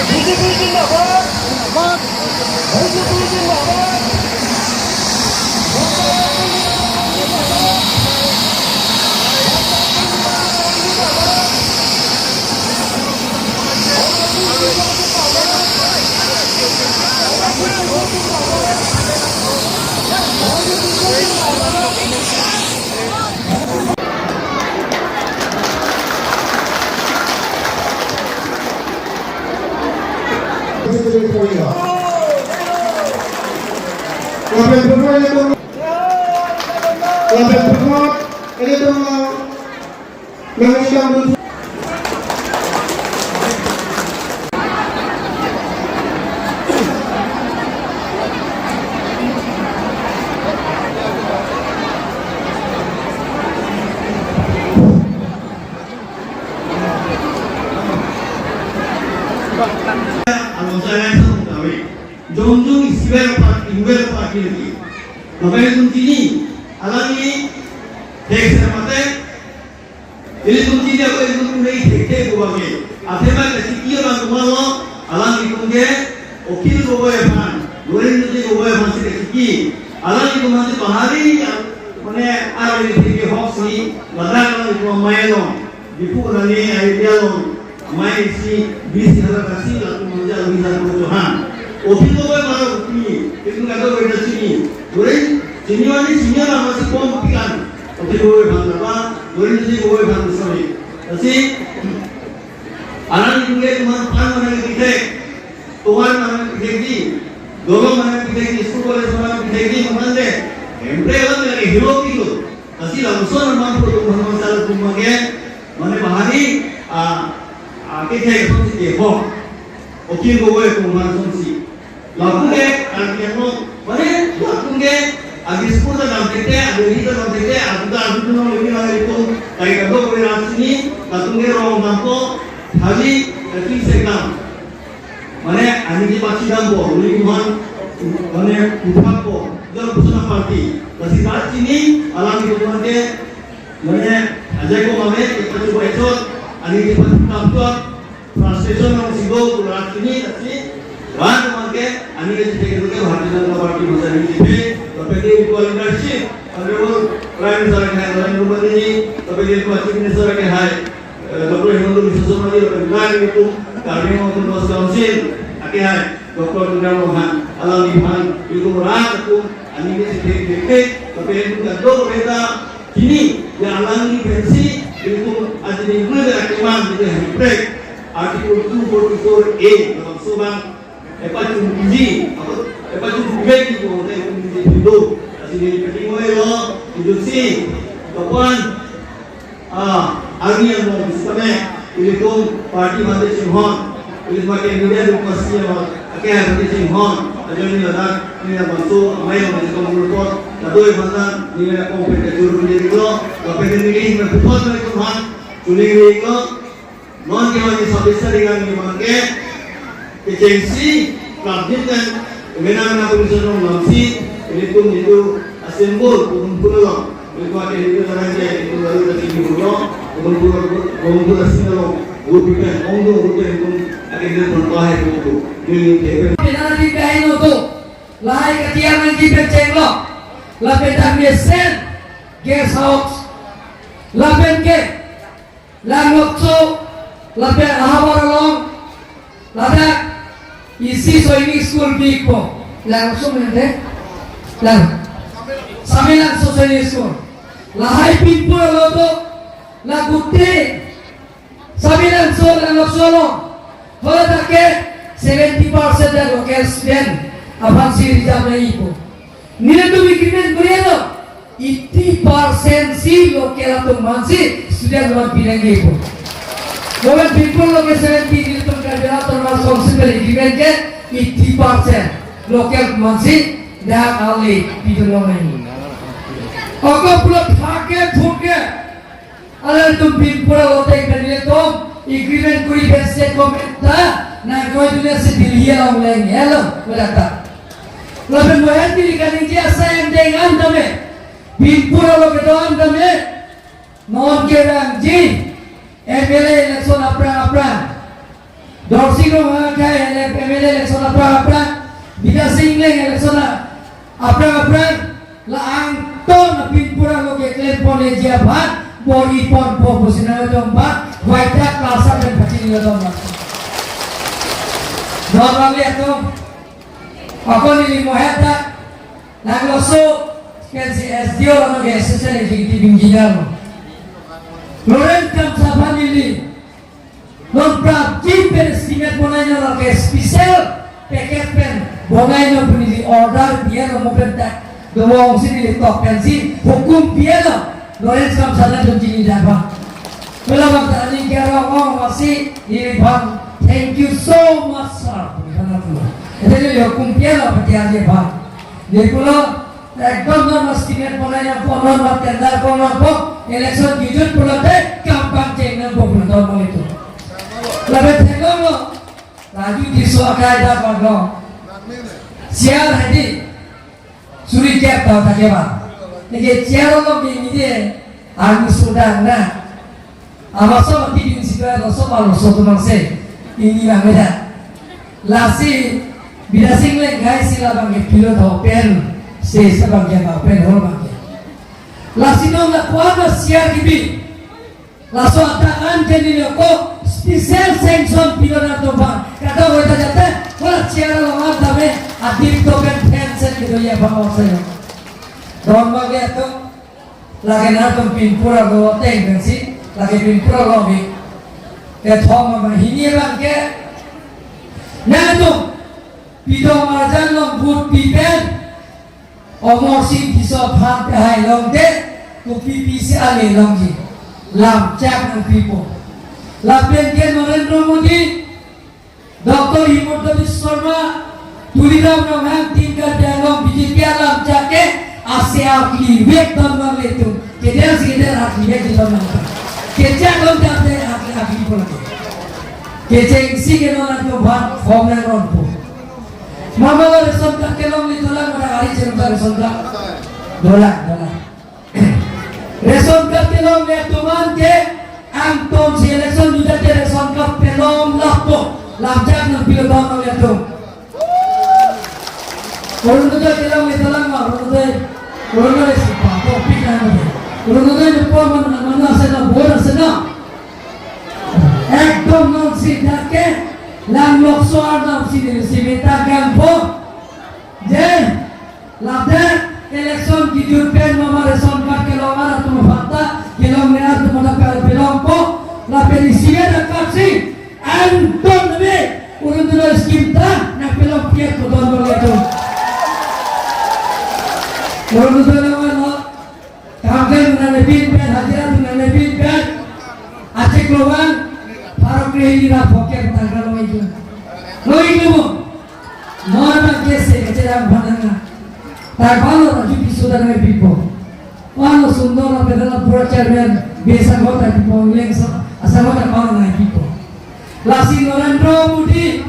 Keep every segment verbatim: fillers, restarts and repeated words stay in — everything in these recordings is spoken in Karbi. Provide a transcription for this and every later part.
BJP zindabad! BJP zindabad! Alonso Airlines ang tawi. Jongjong isiwel park, iwel park ini. Bapak Ibu chini, alangli thek sermate, ilitum chini ako ilitum nai thek thek buang ke. Athema ke siki orang kumalo, alangli tum ke, Akhil Gogoi aphan, Lurinjyoti Gogoi aphan si ke siki. Alangli tum masih bahari, mane, alangli thek ke hok si, ladak alangli tum main long. Diphu nani idea long, amei isi, bisi hala kasi, latum manja bisa ko Johan. Akhil Gogoi mara utmi, itu kado beda chini. Durin, chini wani chini lama si bom pikan. Akhil Gogoi bang apa, Lurinjyoti Gogoi bang sami. Kasi, alang itu ke teman pan mana kita, tuan mana kita di, dolong mana kita di, school college mana kita di, mana deh. Emple lang lagi hero gitu. Lasi lapuson abang putong bang masalah kumage, mane bahari, ah, ah, kethek asonsi kehok. Akhil Gogoi kumar asonsi. Lapu ke, Karbi Anglong, mane lapu ke, agi school ta dam tete, agi ri ta dam tete, agi ta agi tu nong lagi lagi itu, kai kado kami rat sini, lapu ke rong dampo, thali, kaki sekam. Mane, aning kepachidampo, uli kuman, mane, uphakpo, jor pusana party. Lasi rat chini, alam itu kuman ke, mane, ajai ko mane, kepachuba echot, aning kepachidam chot, frustration nang sigo, rat chini, lasi, rat kuman ke, aning kepachidam ke, Bharatiya Janata Party masa ini jipe, lapen ke equal leadership, Honorable Prime Minister ke hai, Narendra Modi ji, lapen ke Chief Minister ke hai, eh, Doctor Himanta Biswa Sarma ji, lapen ke itum Karbi Anglong Autonomous Council, ake hai, Doctor Tuliram Ronghang, alangliphan, itum rat atum, aning ke si thek thek thek, lapen itum kadokave ta, chini, ya alangli pensi, itum aji ni guru da keman, jadi hai prek, Article two forty-four A, dalam subang, epachun piji, apa, epachun piji ko, epachun piji itu. Lasi neli pachun mo elo, itu si, kapan, ah, army yang mau bisa me, ilitum party mate chinghon, ilitum pakai media demokrasi yang mau, pakai party chinghon, aja ni ladak, ni yang masuk, amei yang masuk ke report, kadoi mana, ni yang kompeten juru ni lo, kompeten ni ni report ni Tuhan, tuning ni lo, Non ke mane sabisa dengan ni mane kechengsi, prabjit dan mena mena pollution long lamsi, ilitum itu assemble, pudun pudun long. Ilitum ake itu orang je, itu baru dari sini pulang, pudun pudun, pudun pudun sini long. Guru pikan, ong dong guru pikan, ake itu pun kahai itu. Ini, ini, ini. Penalti kain lo tu, lahai ketiang nangji peceng lo, lapen dak mesen, guest house, lapen ke, Langloso, lapen ahavar along, ladak isi Sainik School bikpo. Langloso mende? Lang. Samelangso Sainik School. Lahai pinpur alo to, la gute Samelangso, Langloso along. Hala dak ke seventy percent dak local student aphan si reserve nangjipo. Nelitum agreement kuri alo, eighty percent si local atum aphan si student aphan pinangjipo. Momen pinpur lo ke seventy, nelitum Karbi Anglong Autonomous Council agreement ke eighty percent local atum aphan si dak ale pidun longnang. Ako pulo thake thuke Alanglitum pinpur alote pen ilitum agreement kuri pen state government ta nangkroidunsi Delhi along leng helo medak ta. Lapen Mohan Tiri kaningje asai angdeng an tame, pinpur alo kedo an tame, non kevangji M L A election aphrang Singro Hakai ele M L A election aphrang aphrang, Bidya Sing Engleng election aphrang aphrang, la angton apin pura lo keklem pon eji aphan bor-i ponpo pusi nangdom aphan, waita kalsa pen pachini lo dom. Dom lagi atum, ako neli mohet dak, nang laso pensi S D O lo, nang ke Assistant Executive Engineer lo. Lawrence Kramsa aphan neli non prapjin pen estimate bonai nang ke special package pen bonai nang pu neli order pi-et lo, mo pen ta dovongsi neli tok pensi hukum pi-et lo, Lawrence Kramsa nang dun chini dak bang. Pula bang ta ani ke rong ong masi neli bang, "Thank you so much, sir." Neli bang pulo. Ete neli hukum pi-et lo pati ani bang. Neli pulo, ekdom non estimate bonai nangpo, non tender ponpo, election kejut pulote kam pangcheng nangpo pulo, dor mong itu. Lapen theklong lo, Raju Tisso akai dak bang lo. Chair hadi suri kep tau ta ke bang. Neke chair lo ke ini de, anu sudah na. Abaso mati bin sika, laso palo so tumang se. Ini bang beda. Lasi Bidya Sing Engleng kai sila bang ke pilo tho pen. Se sa bang ke bang pen hol bang ke. Lasi non la kuan na chair kibi. Laso ata an jeni lo ko special sanction pilo na to bang. Kata woi ta jate, wala chair lo ngat dame, adip to pen pen sen gitu ya bang, wasa yo. Don bang ya to. Lake nangtum pinpura lo teng pensi, lake pinpura lo bi. Kethom ma hini bang ke. Nangtum pidong marjan long vote pi pen Amarsing Tisso aphan pehai longte, kopi pisi ale longji. Lamchak nangpipo. Lapen ke Narendra Modi, Doctor Himanta Biswa Sarma, Tuliram Ronghang, Team Karbi Anglong, B J P alamchak ke ase akli vek don bang le tum. Keder si keder akli vek di don bang. Kechak don jate akli, akli pon ke. Kechengsi ke non atum aphan form nangronpo. Mama lo ration card kelongle dolang, mada ari cherumta ration card. Dolang, dolang. Ration card kelongle atum an ke angtonsi election juda te ration card pelong lapo, lamchak nangpilo don longle atum. Orunodoi kelongle dolang ma, Orunodoi, Orunodoi si pa, to pik nang ma. Orunodoi ne po man man ase na, bor ase na. Ekdom nonsi dak ke lang lokso arnam si neli si meta kangpo. Je, ladak election kejut pen mama ration card kelong atum aphan ta, kelongle atum aphan ta pelongpo, lapen isi dak card si angton nebe, Orunodoi scheme ta nangpelong pi-et ko don bang le tum. Orunodoi lo, lo, kam klem nangne pin pen, hajira nangne pin pen. Achiklo bang, pharo krehini ra phongo tangka lo-ik lo. Lo-ik lo mo. Nor bang kese, kese ram bang nang. Tar bang lo Raju Tisso ta nangpipo. Bang lo Sundor, bang lo pura chairman, besa kota pipo, leng sa, asa kota bang lo nangpipo. Lasi Narendra Modi,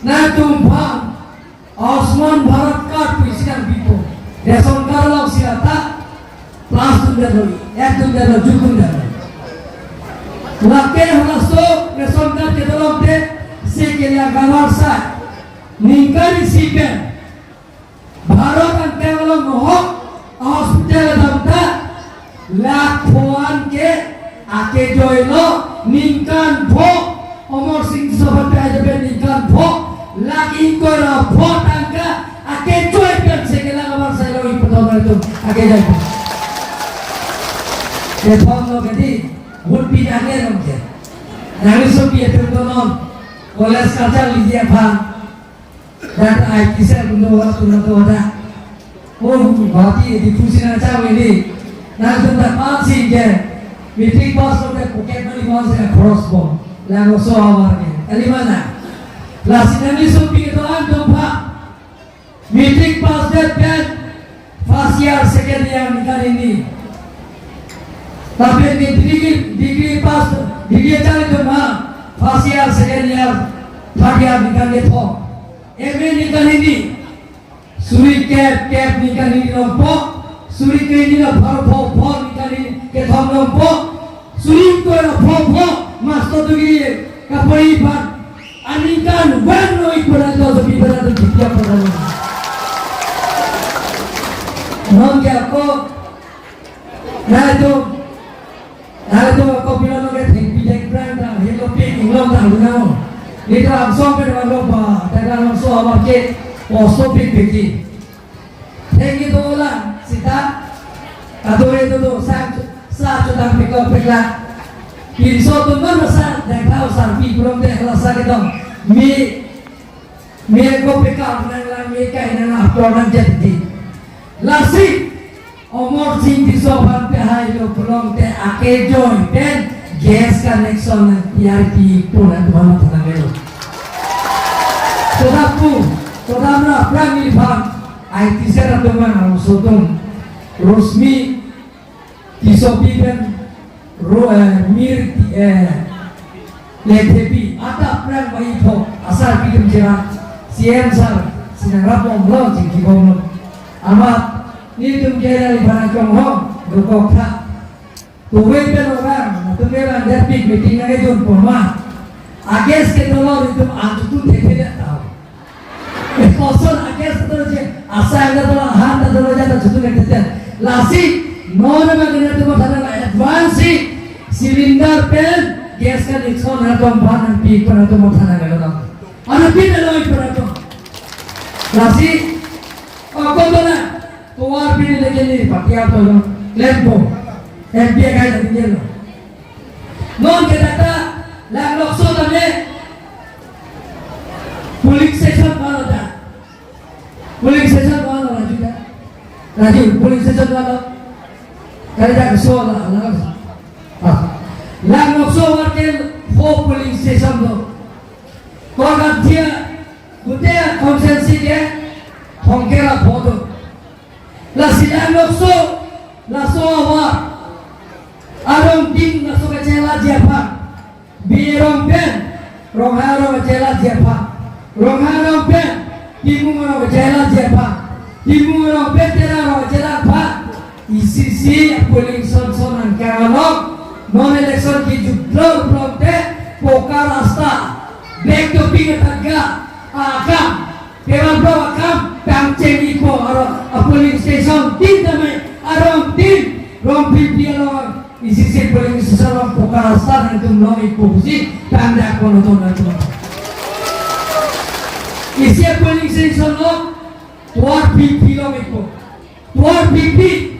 nangtum aphan Ayushman Bharat card pu isi nangpipo. Ration card along si ata plus dundetlo, ek dundetlo, juk dundetlo. Lake halaso ration card kedolongte, se kela gavar sa ningkan isi pen Bharat angkang along mohok hospital damta lakh pho an ke akejoilo, ningkan pho, Amarsing Tisso aphan pehai pen ningkan pho, lakh ingkoi ra pho tangka akejoi pen se kela gavar sa lo, iputong atum akejoi pen. Kethom lo kedi, vote pi nangne nong ke. Nangli sopi atum do non, college kacharliji aphan. Dan I T cell pundo wala pundo to ada. Oh, Guwahati di pusi na chang ini. Nangtum ta pass si ke. Matric pass lote pocket money man se cross bo. Lang so awar ke. Kali mana? Lasi nangli sopi do-an do pha. Matric pass det pen first year, second year ningkan hini. Lapen ke degree, degree pass, degree chang itu ma, first year, second year, third year ningkan kethom. M A ningkan hini. Suri kep, kep ningkan hini longpo. Suri kre hini na pharo pho, pho ningkan hini kethom longpo. Suri ingkoi ra pho, pho master degree kapori aphan. Ano ke thengpi dengprang ta, helo pik inglong ta lunang. Neta angsong pen walo ba, tera angsong awa ke, posto pik pik. Thengpi dola, sita, kadore do do, sang, sa chutang pik lo pik la. Pinso tumar sa, dengthau sarpi pulote hala sa kedong. Mi, mi ko pik nang la, mi kai nang la, apor nang jati. Lasi, Amarsing Tisso aphan pehai lo pulote akejoi pen gas connection nangpi arpi pon atum aphan matha nanglo. Kodak pu, kodak ra aphrang neliphan, I T C atum arloso atum, Rosmi Tissopi pen, Ro, eh, Mir, eh, Lengthepi, adap aphrang bai pho, asarpi atum chera, C M sir, si nangrap bomlo, chingki bomlo. Amat, netum ke neliphan akong ho, dokok tha. Tuwe pen orang, netum ke orang, dia big meeting nangkejun poma. A-gas ke dolo, netum antutu thekhe dia tahu. Kosonke a-gas ta dolo je, asai ta dolo, han ta dolo, jata chutu nang teten. Lasi, non ma kena tu matha nang advance si, cylinder pen, gas connection atum aphan nangpi pon atum matha nanglo. Ano pi dolo pon atum. Lasi, o kontona, tovar pi leke ni patia to lo, lempo, M P kai ta tinggi lo. Non ke data, Langlokso tame, polling station mana ta? Polling station mana Raju ta? Raju, polling station mana? Kali ta keso la, la. Ah. Langlokso warke pho polling station do. Korkathia, Kutia constituency ke, Thongkera pho do. Lasi Langlokso, laso awa. Arongtin laso kachela ji aphan. Birong pen, Ronghang arong kachela ji aphan. Ronghang arong pen, Timung arong kachela ji aphan. Timung arong pen, Terang arong kachela aphan. Isi isi polling station nangkang along. Non election kejutlo pulote, poka rasta. Black topping athak ga, akam. Kewal block akam, pangcheng-ipo aro, a polling station tin tame, arongtin, Rongphiphi along, isi isi polling station along poka rasta nangtum long-ikpo pusi, pangdak pon atum nangtum. Isi polling station along, tovar phiphi long-ikpo. Tovar phiphi,